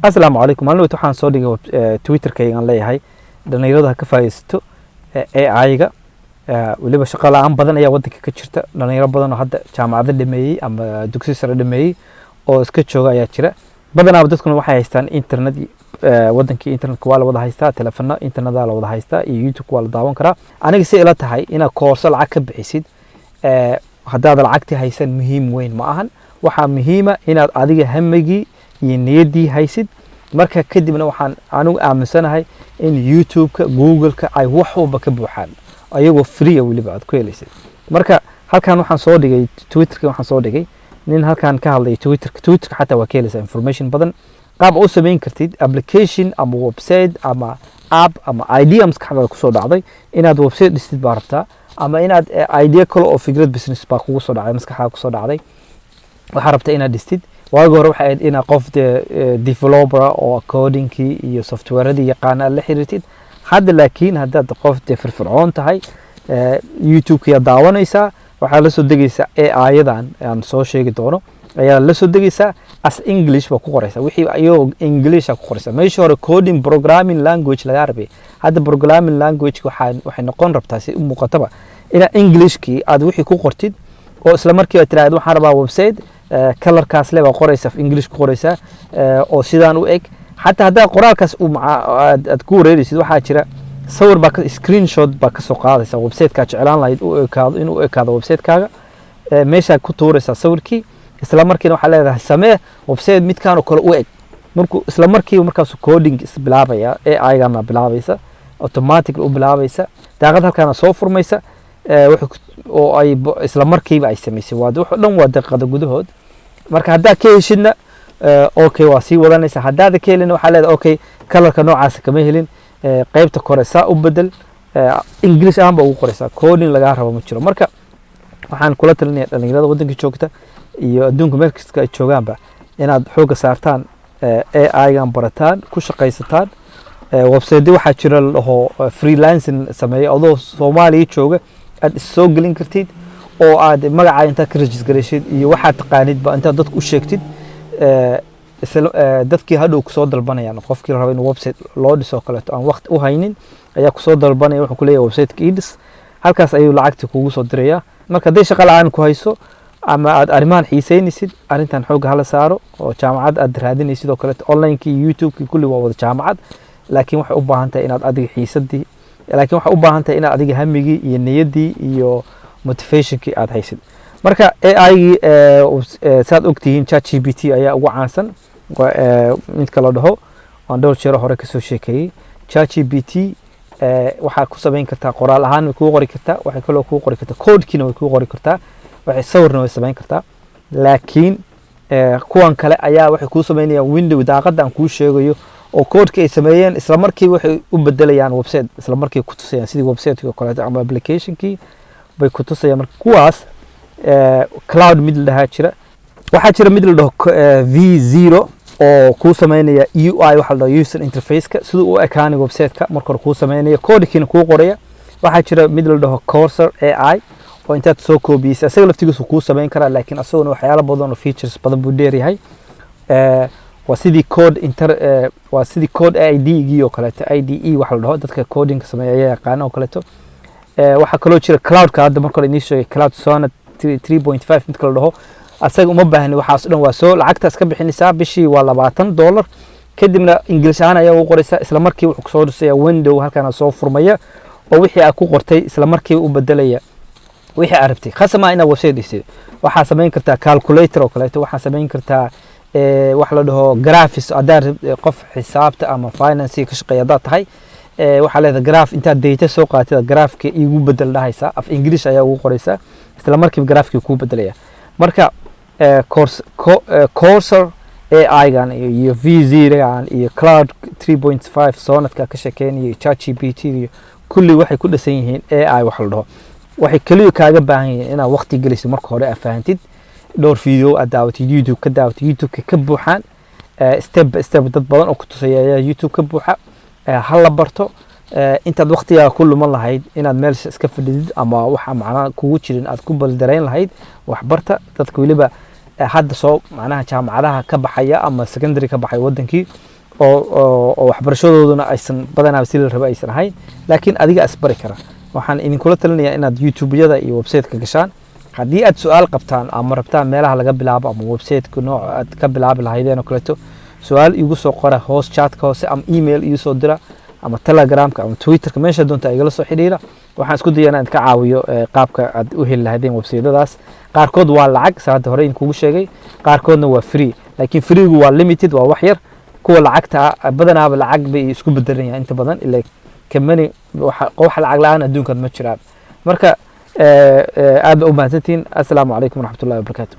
Asalaamu calaykum. Maalin weyt waxaan soo dhigay Twitterkaygaan leeyahay dhalinyarada ha ka faa'iidaysato AI-ga. Weliba shaqo la-aan badan ayaa waddanka ka jirta. Dhalinyaro badan oo hadda jaamacado dhameeyey ama dugsi sare dhameeyey oo iska jooga ayaa jira. Badanaaba dadkuna waxay haystaan internet. Wadankii internetka waa la wada haystaa, telefano internetaa la wada haystaa iyo YouTube waa la daawan karaa. Aniga si ila tahay, inaad koorso lacag ka bixisid haddaad lacagtii haysan muhiim weyn ma ahan. Waxaa muhiima inaad adiga hamigii iyo niyaddii haysid. Marka kadibna waxaan anigu aaminsanahay in YouTube-ka, Google-ka ay wax walba ka buuxaan, ayagoo free weliba aad ku helaysid. Marka halkan waxaan soo dhigay Twitterka, waxaan soo dhigay nin halkan ka hadlaya Twitterka. Twitterka xataa waa ka helaysaa information badan, qaab u samayn kartid application ama website ama app ama idea maskaxdaada kusoo dhacday. Inaad website dhistid baa rabtaa, ama inaad idea kale oo fikrad business baa kugu soo dhacday, maskaxdaada kusoo dhacday, waxaa rabtaa inaad dhistid. Waagi hore waxay ahayd inaad qof dee developer oo codingkii iyo softwareadii yaqaana aad la xiriirtid. Hadda laakiin haddaad qof dee firfircoon tahay, YouTube-kayaa daawanaysaa, waxaa la soo degaysaa AI-yadan aan soo sheegi doono ayaa la soo degaysaa. As English baa ku qoraysaa wixii, ayagoo Englisha ku qoraysaa. Meeshii hore coding programming language lagaa rabay, hadda programming language waxay noqon rabtaa, si u muuqataba, inaad Englishkii aad wixii ku qortid oo isla markiiba tiraahdo waxaan rabaa website colorkaas le baa qoraysa, af English ku qoraysaa oo sidaan u eg. Xataa haddaa qoraalkaas aad ku wareeraysid, waxaa jira sawir baa, screenshot baa kasoo qaadaysa websitekaa jeclaan lahayd u ekaado, inuu u ekaado websitekaaga. Meeshaa ku tuuraysaa sawirkii, isla markiina waxaa leedahay samee website midkaan oo kale u eg. Markuu isla markiiba markaasu coding isbilaabaya, AI-gana bilaabaysa, automatic u bilaabaysa. Daaqad halkaana soo furmaysa oo ay isla markiiba ay samaysay. Waa wuxuu dhan waa daqiiqada gudahood. Marka haddaa ka heshidna, okay, waa sii wadanaysa. Haddaada ka helin, waxaa leedahay okay, colorka noocaasa kama helin, qaybta kore saa u bedel. English ahaan ba ugu qoraysaa, coding lagaa rabo ma jiro. Marka waxaan kula talinaya dhalinyarada waddanka joogta iyo adduunka meel kasta ay joogaanba inaad xoogga saartaan AI-gan, barataan, ku shaqaysataan. Website waxaa jira la dhaho freelancing sameeya, adoo Soomaaliya jooga aad is soo gelin kartid oo aad magacaa intaad ka register garaysid iyo waxaad taqaanid ba intaad dadku u sheegtid, dadkii hadhow kusoo dalbanayaan. Qofkii la rabo in website loo dhiso kaleeto aan waqti u haynin ayaa kusoo dalbanaya, wuxuu kuleeyahay websiteka ii dhis. Halkaas ayuu lacagta kugu soo dirayaa. Marka hadday shaqa la-aan ku hayso ama aad arrimahan xiiseynaysid, arrintan xoogga hala saaro. Oo jaamacad aad raadinaysid oo kaleeto, onlinekii iyo YouTube-kii kulli waa wada jaamacad, laakiin waxay u baahan tahay inaad adiga xiisadii, laakiin waxay u baahan tahay inaad adiga hamigii iyo niyaddii iyo motivationkii aad haysid. Marka AI-gii, saad ogtihiin, ChatGPT ayaa ugu caansan, midka la dhaho aan dhowr jeer hore kasoo sheekeeyey. ChatGPT waxaa ku samayn kartaa qoraal ahaan way kuu qori kartaa, waxay kaloo kuu qori kartaa codekiina way kuu qori kartaa, waxay sawirna way samayn kartaa. Laakiin kuwan kale ayaa waxay kuu samaynayaan window, daaqadda aan kuu sheegayo oo codeka ay sameeyeen isla markiiba waxay u bedelayaan website, isla markii ku tusayaan sidii websiteki oo kaleeto ama applicationkii bay ku tusayaan. Marka kuwaas Claude mid la dhahaa jira, waxaa jira mid la dhaho V0 oo kuu sameynaya UI, waxa la dhaho user interface-ka, siduu u ekaanay website-ka marka hore kuu sameynaya, codekiina kuu qoraya. Waxaa jira mid la dhaho Cursor AI oo intaad soo koobiyeysa isaga laftigiisu kuu sameyn karaa, laakiin asaguna waxyaalo badan oo features badan buu dheeryahay. Waa sidii code inter waa sidii code IDE-gii oo kaleeto, IDE waxa la dhaho, dadka codingka sameeya ayaa yaqaana oo kaleeto. Waxaa kaloo jira Claudeka hadda marka hore idiin sheegay, Claude Sonnet 3.5 midka la dhaho. Asaga uma baahni waxaas dhan, waa soo lacagtaas ka bixinaysaa, bishii waa $20. Kadibna English ahaan ayaa ugu qoraysaa, isla markii wuxuu kusoo dhisaya window halkaana soo furmaya oo wixii aad ku qortay isla markiiba u bedelaya wixii aad rabtay. Khasama inaad website dhisid, waxaa samayn kartaa calculator oo kaleeto, waxaa samayn kartaa wax la dhaho graphics. Haddaad qof xisaabta ama finance ka shaqeeya haddaad tahay, waxaa leedahay graph, intaad data soo qaaatid graphka iigu bedel dhahaysaa, af English ayaa ugu qoraysaa, isla markiiba graphkii kuu bedelaya. Marka Cursor AI-gan iyo V0-gan iyo Claude 3.5 Sonnetka ka sheekeynaya, ChatGPT iyo kulli waxay ku dhisan yihiin AI wax la dhaho. Waxay keliya kaaga baahan yihiin inaad waqti gelisid, marka hore aad fahantid, dhowr video aad daawatid, YouTube ka daawatid, YouTube-ka ka buuxaan, step by step dad badan oo ku tusaya ayaa YouTube ka buuxa. Ha la barto. Intaad waqtigaaga ku luman lahayd inaad meel iska fadhidid ama waxa macnaha kugu jirin aad ku baldarayn lahayd, waxbarta. Dadka weliba hadda soo macnaha jaamacadaha ka baxaya ama secondary ka baxaya wadankii. Oo waxbarashadooduna aysan badanaa si la raba aysan ahayn, laakiin adiga isbari kara. Waxaan idinkula talinayaa inaad YouTube-yada iyo website-ka gashaan. Haddii aad su-aal qabtaan ama rabtaan meelaha laga bilaabo ama website-ka nooca aad ka bilaabi lahaydeen oo kaleeto, su-aal igu soo qora hoos chatka hoose ama email igu soo dira ama Telegramka ama Twitterka, meesha doonta igala soo xidhiira. Waxaan isku daya inaan ka caawiyo qaabka aad u heli lahaydeen website-yadaas. Qaarkood waa lacag, sa hadda hore idinkugu sheegay, qaarkoodna waa free, laakiin freegu waa limited, waa wax yar. Kuwa lacagta ah badanaaba lacag bay isku bedelan inta badan, ilaa company wax lacag la-aan adduunkan ma jiraan. Marka aad ba u mahadsantihiin. Assalaamu calaykum waraxmatullahi wabarakaatu.